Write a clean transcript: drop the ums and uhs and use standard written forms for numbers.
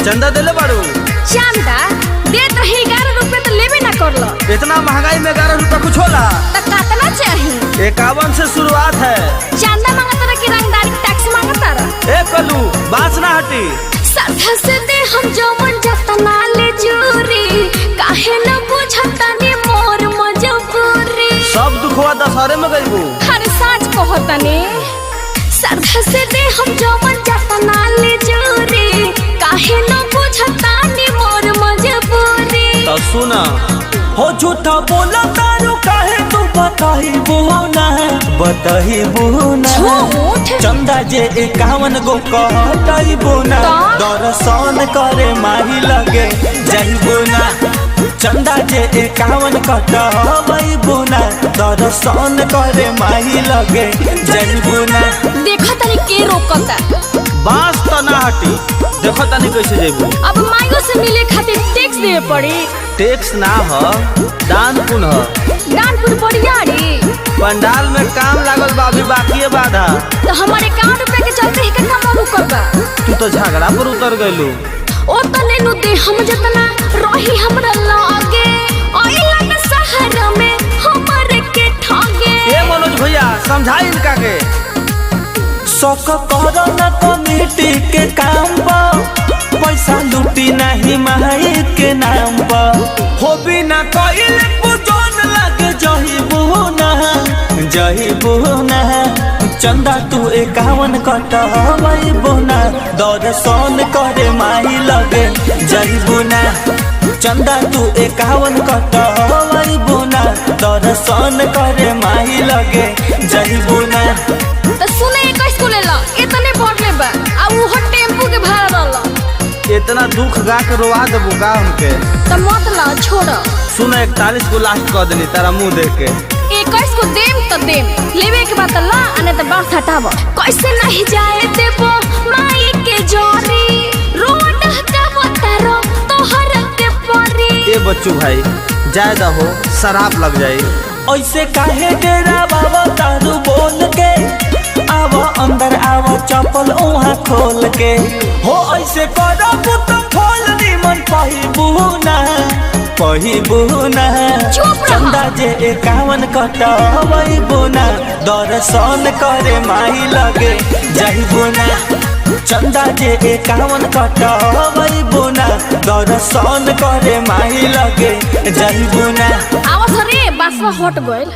चंदा देले बाड़ू? चंदा देत रही 11 रुपए तो लेबे ना करलो। इतना महंगाई में 11 रुपया कुछ होला? त कतना चाही? 51 से शुरुआत है। चंदा मांगत रह कि रंगदारी टैक्स मांगत रह? ए कलू, बास ना हटी। सरधा से दे हम जमन जतना ले चूरी, काहे न बुझतानी मोर मजबूरी। सब दुखवा दशहरे में गईबू। हर साँझ कहतनी सरधा से दे हम जमन जतना ले चूरी, काहे न बुझतानी मोर मजबूरी। तो सुना, हो झूठा बोला तारू काहे तू बताही ना, बताही ना। झूठ? चंदा जे 51 गो कहताई ना, दर्शन करे माही लगे जाइबो ना। चंदा जे 51 कटबो ना, दर्शन करे माही लगे जाइबो ना। देखो तनी के रोकता। बास तो ना हटी, देखो तनी कैसे जेबू। अब माइयो से मिले खातिर टैक्स देवे पड़ी। टैक्स ना ह, दान पुन ह। दानपुर बड़ियाड़ी। पंडाल में काम लागल बा, अभी बाकी बाधा। तो हमारे 51 रुपए के चलते ही के काम रुकल बा। तू तो झगड़ा पर उतर गइलू। ओ तने नु दे हम जतना रही हमरा लागे, ओइला न शहर में हमर के ठगे। ए मनोज भैया, समझाई इनका के। शक करो ना कमिटी के काम पर, पैसा लूटी नहीं माई के नाम पर। हो बिना कइले पूजन लगे जहिबू ना, जहिबू ना। चंदा तू 51 कटबो ना, दर्शन करे माई लगे जहिबू ना। चंदा तू 51 कटबो ना, दर्शन करे माई लगे जहिबू ना। तो सुने 21 को लेला, इतने बढ़ले बा आ उहो टेम्पू के भाड़ा रहल। इतना दुख गा के रोवा देबू का हमके? तो मत ला, छोड़। सुन, 41 को लास्ट कह देनी तारा मुंह देख के। 21 को देम तो देम, लेवे के बाद ला, आ नहीं तो बांस हटाव। कैसे नहीं जाए देबो माई के जोरी, रोड हटाव तारो तोहर के परी। ए बच्चू भाई, जाए दहो, शराब लग जाई। ऐसे काहे डेरा बाबा तारू बोल के, आवा अंदर आवा चप्पल उहाँ खोल के। हो ऐसे करबू त फल निमन पहिबू ना, पहिबू ना। चुप रह। चंदा जे 51 कटबू ना, दर्शन करे माई लगे जाइबू ना। चंदा जे 51 कटबू ना, दर्शन करे माई लगे जाइबू ना। आवाज रे बासवा हट गइल।